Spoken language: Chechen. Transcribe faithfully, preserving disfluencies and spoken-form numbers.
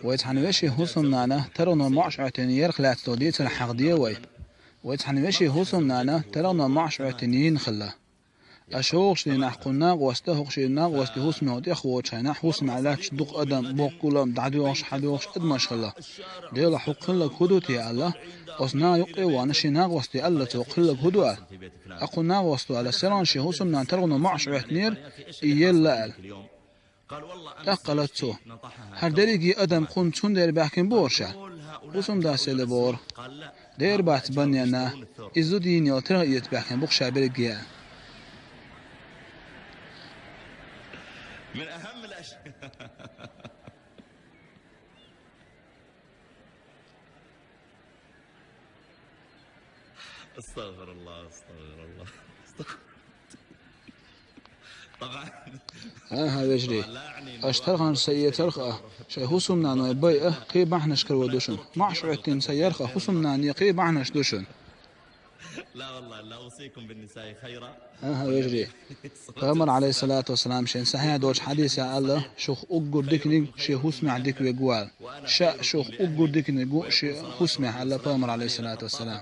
Вай цхьана веший хӀусамнана таргӀано маӀаш Ӏоьттина ярх лаьцна дийцар хьахдий вай. Вай цхьана веший хӀусамнана таргӀано маӀаш Ӏоьттина йийна хилла. Аш хӀокху дийнахь кху накъоста, хӀокху шен накъостий хӀусамехь тӀехвоьдучу хенахь, хӀусамехь лаьтташ дукха адам, боккха гулам, дӀадоьгӀуш, хьадоьгӀуш адамаш хилла. Дела, хӀокху хилларг хӀун ду те аьлла, оцу наха юккъе а вахана шен накъостий аьлла цо, хӀокху хилларг хӀун ду аьлла. Ткъа кху накъосто аьлла, сиргӀан шен хӀусамнана таргӀано маӀаш Ӏоьттинера, и елла аьлла. ТӀаккха аьлла цо: «ХӀара дерриге а адам кхунна цундела баьхкина бу хӀорш». ХӀусамдас элира бохура: «Дера бац, бан нана, иза зуда йийна йолу таргӀа эца баьхкина бу-кх ша берриге а». АстагӀфируллахӀ, астагӀфируллахӀ. ХӀан-хӀа, вежарий, аша тарханаш ца эцарх а, шайн хӀусамнаной байа кхин бахьанаш карор ду шуна. МаӀаш Ӏоьттина ца ярх а хӀусамнане кхин бахьанаш ду шуна. ХӀан-хӀа, вежарий, Пайхамар, Ӏалайхиссалату вассалам, шен сахьихь долчу хьадисехь аьлла, шух уггар диканиг шен хӀусамехь дика верг ву аьлла. Ша шух уггар диканиг ву шен хӀусамехь, аьлла Пайхамар, Ӏалайхиссалату вассалам.